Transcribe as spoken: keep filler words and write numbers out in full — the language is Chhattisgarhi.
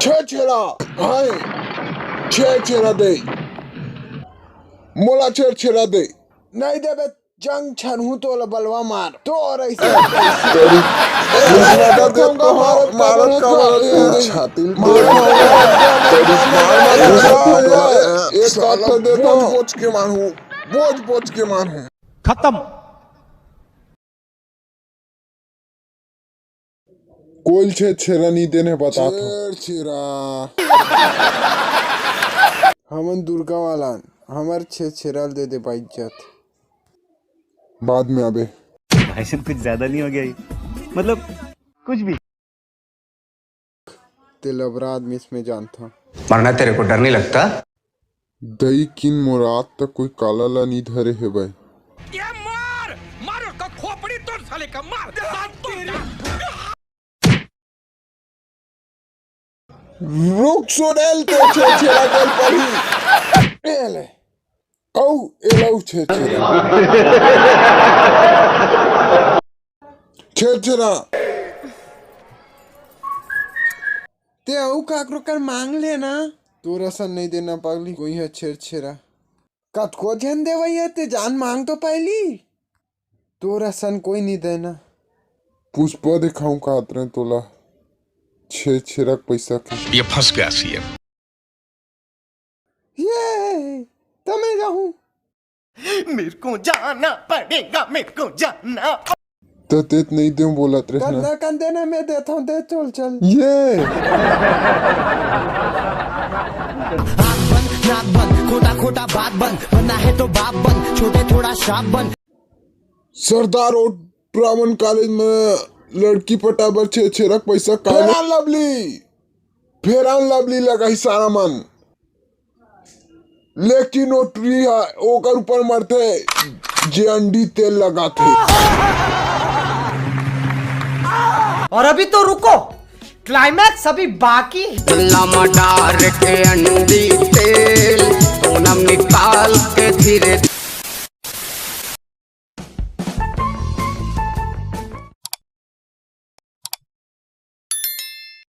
छेरछेरा, हाय, छेरछेरा दे, मोला छेरछेरा दे। नहीं देबे, जंग छनहूं तोला बलवा मार। तोर ऐसे तेरी, मारत का मारत का मारत का मारत का छाती में मार, मार, मार, मार, मार, मार, मार, मार, मार, मार, एक साला, एक साला, बोच बोच के मारहूं, बोच बोच के मारहूं। खत्म। कोई छेरछेरा नहीं देने बता था। छेरछेरा। हमन दुर्गा वाला, हमर छेरछेरा दे दे बा इज्जत। बाद में आबे। भाई साहब, कुछ ज्यादा नहीं हो गया ये? मतलब, कुछ भी। तेल अपराध मिस में जानता। मरना तेरे को डर नहीं लगता? दई किन मोर आज तक कोई काला ला नी धरे हेवय। ये मार, मार उसका खोपड़ी तोड़ साले का, मार। रुक सुनेल, तो छेरछेरा कर पड़ी। ए ले। अउ एलऊ छेरछेरा। छेरछेरा। ते अउ काकरो कर मांग लेना। तोर असन नहीं देना पगली, कोई है छेरछेरा। कतको झन देवई है, ते जान मांग तो पहली। तोर असन कोई नहीं देना। पुष्पा दिखाऊं कात रहे तोला। छेरछेरा के पैसा के। ये फंस गया सीएम। ये, त मैं जाहूं। मेरे को जाना पड़ेगा, मेरे को जाना। त तेत नहीं देऊं बोलत रहे ना। कतना कन देना मैं देता हूं, दे चल, चल। ये। आंख बंद, नाक बंद, खोटा खोटा बात बंद, बनना है तो बाप बंद, छोटे थोड़ा श्राप बंद। सरदार ओट ब्राह्मण कॉलेज में लड़की पटा बर छेरछेरा के पैसा काले। फेयर लवली, फेयर लवली लगाही सारा मन। लेकिन ओ टुरी ह ओकर ऊपर मरथे, जे अंडी तेल लगाथे। और अभी तो रुको, क्लाइमैक्स अभी बाकी है। लमडार के अंडी तेल, पूनम निकाल के धीरे